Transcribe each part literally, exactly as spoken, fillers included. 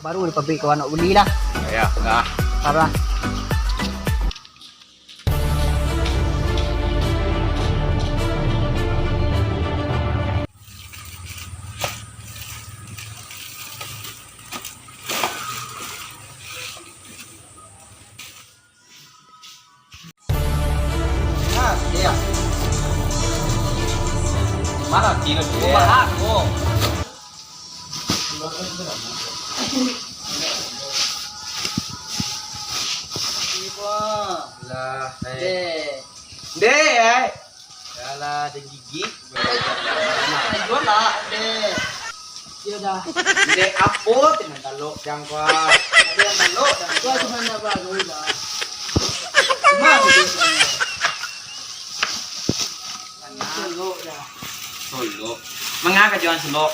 Baru di pabrik tu anak buli lah. Ya, dah. Sabar. Nah, iya. Mana kilo dia? Mahal, oh. Lah, eh. Dek. Dek, eh. Yalah, ada gigi. Jual lah, Dek. Iyo dah. Dek, apo tu nan talok jangkau? Ada yang talok dan jual cuma nak baru lah. Cuma gitu. Solok dah. Solok. Manga ka jualan solok?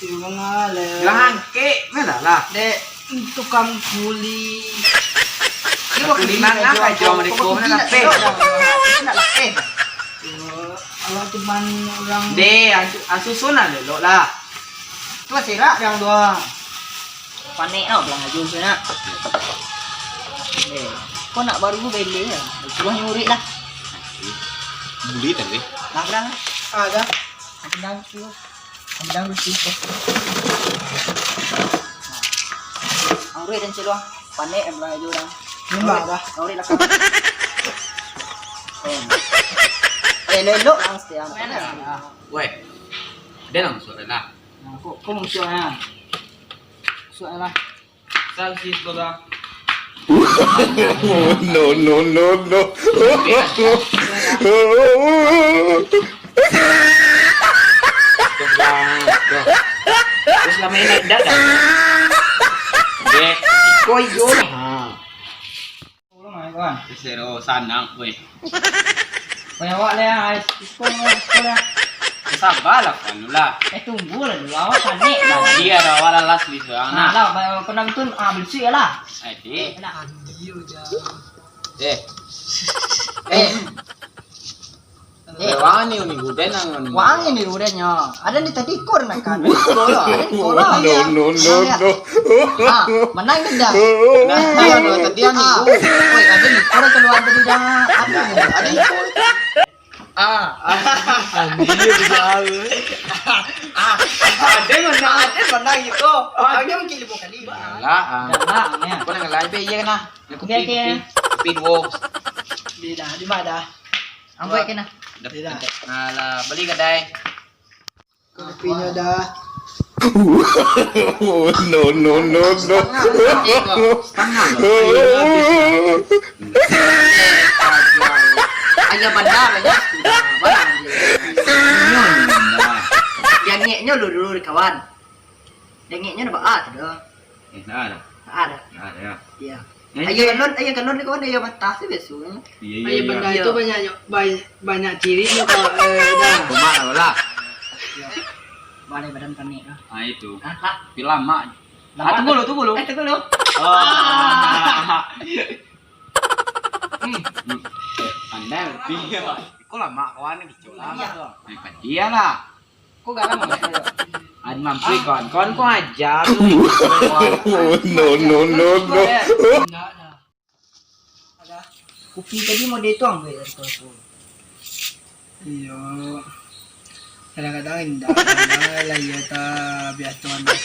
Iyo, manga lah. Jualan angkek, mana lah? Dek, tukang kuli. Iyo, kuli manga ka jualan mereka, mana lapeh? Nak lapeh. Iyo, kalau cuman orang. Dek, ansu-, ansusun lah lelok lah. Tu serak yang doang. Panek tau pulang aju tu nak. Eh, kau nak baru beli ya? Suruh nyurik lah. Buli tadi. Nah, berang. Ah, dah. Aku bilang tu. Aku bilang tu. Anggur dan celuang. Panek yang pulang aju orang. Memang dah. Anggur lah. Eh, elok-elok lah mesti. Weh, dia langsung dah. Nah, kok, kok musuh ha? Musuh lah. Sal si sekolah. No, no, no, no. Terus lama ini dah dah. Dek, koi yo. Ha. Tolong ai, kawan. Sero sanang, weh. Panyawak lah, ai, iko, iko lah. Sabarlah, kawan, lah. Eh, tunggulah dulu, awak panik lah. Tadi ada awak lalas di surang, nah. Nah, lah, ba-, kena betul, ah, bersih lah. Adik. Nah. Eh. Eh. Eh, wangi ni, ni guden nang ni. Wangi ni gudennyo. Ada ni tadi ikor nak kan. Ikor lah, ada ikor lah. No, no, no, no. Ah, menang ni dah. Nah, dia no, tadi ni. Ah. Oi, ada ikor keluar tadi dah. Apa ni? Ada ikor. Ah. Anjir, jauh. Ah, ada menang, ada menang itu. Hanya mungkin lima kali. Lah, ah. Dah lah, ya. Kau nak live ya, nah. Kopi, kopi, kopi duo. Di dah, di mana dah? Ambo kena. Dah. Alah, beli kadai. Kopinyo dah. No, no, no, no. Setengah, setengah. Ayah bandar aja. Dangiknyo lu dulu, kawan. Dangiknyo nampak ah tu dah. Eh, nah dah. Nah dah. Nah dah. Iya. Ayo galon, ayo galon ni kawan, ayo matah tu biaso. Iya, iya, ayo iya. Benda itu banyak, banyak, banyak ciri ni kalau, eh, dah. Cuma lah lah. Iya. Balai badan panik lah. Ah, itu. Ah, lah. Tapi lama. Lama. Ah, tunggu dulu, tunggu dulu. Eh, tunggu dulu. Oh. Ah. Hmm. Eh, pandai. Iya. Kok lama kawan ni, kicau lah. Iya. Eh, dia lah. Ko garam apo? Ado mampu kawan. Kawan ko aja. No, no, no, no. Indak dah. Ada. Kopi tadi mau dituang dari kau tu. Iyo. Kadang-kadang indak. Kadang lah iyo ta biaso dah.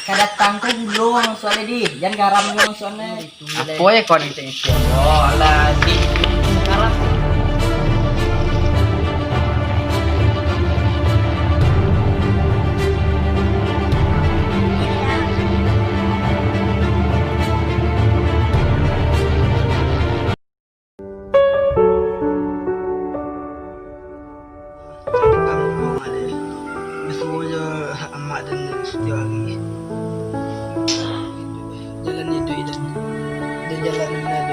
Kadatang ko gulo wang soalnyo dih, jan garam wang soalnyo. Apo yo kau ni tengok? Oh, alah, dih. Garam. Basuo jo amak den satiok ari. Jalan iduik den, den jalan nan